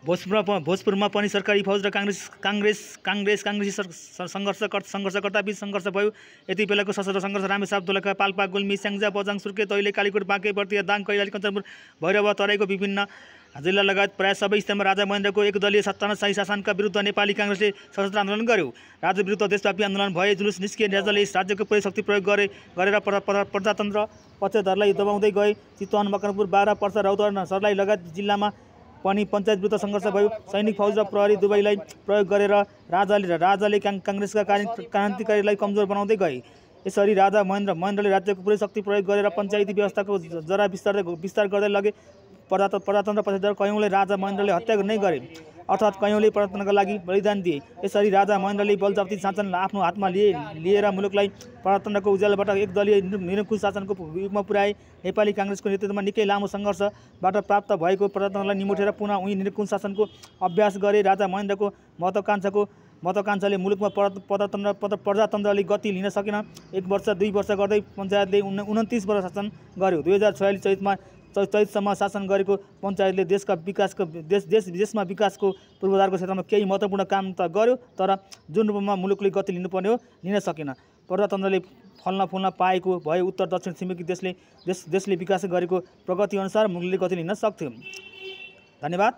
भोजपुरमा पनि सरकारी फौज र काङ्ग्रेसी सङ्घर्षकर्ता बीच सङ्घर्ष भयो। यति बेलाको सशस्त्र सङ्घर्ष रामेछाप, दोलखा, पाल्पा, गुल्मी, स्याङ्जा, बझाङ, सुर्खेत, दैले, कालीकोट, बाँके, बर्दिया, दाङ, कैलाली, कञ्चनपुर, भैरव, तराईको विभिन्न जिल्ला लगायत प्राय सबै स्थानमा राजा महेन्द्रको एकदलीय तानाशाही शासनका विरुद्ध नेपाली काङ्ग्रेसले सशस्त्र आन्दोलन गर्यो। राजा विरुद्ध देशव्यापी आन्दोलन भए, जुलुस निस्किए। राजाले राज्यको पुरै शक्ति प्रयोग गरेर प्रजातन्त्र पक्षधरलाई दबाउँदै गए। चितवन, मकनपुर, बारा, पर्सा, रौतहट, सर्लाही लगायत जिल्लामा पनि पञ्चायत विरुद्ध सङ्घर्ष भयो। सैनिक फौज र प्रहरी दुवैलाई प्रयोग गरेर राजाले काङ्ग्रेसका क्रान्तिकारीलाई कमजोर बनाउँदै गए। यसरी राजा महेन्द्रले राज्यको पुरै शक्ति प्रयोग गरेर पञ्चायती व्यवस्थाको जरा विस्तार गर्दै लगे। प्रजातन्त्र पक्षधर कयौँले राजा महेन्द्रले हत्या नै गरे, अर्थात् कयौँले प्रजातन्त्रका लागि बलिदान दिए। यसरी राजा महेन्द्रले बलजफ्ती शासन आफ्नो हातमा लिएर मुलुकलाई प्रजातन्त्रको उज्यालोबाट एकदलीय निरङ्कुश शासनको युगमा पुर्याए। नेपाली काङ्ग्रेसको नेतृत्वमा निकै लामो सङ्घर्षबाट प्राप्त भएको प्रजातन्त्रलाई निमुठेर पुनः उही निरङ्कुश शासनको अभ्यास गरे। राजा महेन्द्रको महत्त्वाकांक्षाले मुलुकमा प्रजातन्त्रले गति लिन सकेन। 1 वर्ष 2 वर्ष गर्दै पञ्चायतले 29 वर्ष शासन गर्यो। 2046 चैतसम्म शासन गरेको पञ्चायतले देशमा विकासको पूर्वाधारको क्षेत्रमा केही महत्त्वपूर्ण काम त गर्यो, तर जुन रूपमा मुलुकले गति लिनुपर्ने हो लिन सकेन। प्रजातन्त्रले फल्न पाएको भए उत्तर दक्षिण छिमेकी देशले विकास गरेको प्रगति अनुसार मुलुकले गति लिन सक्थ्यो। धन्यवाद।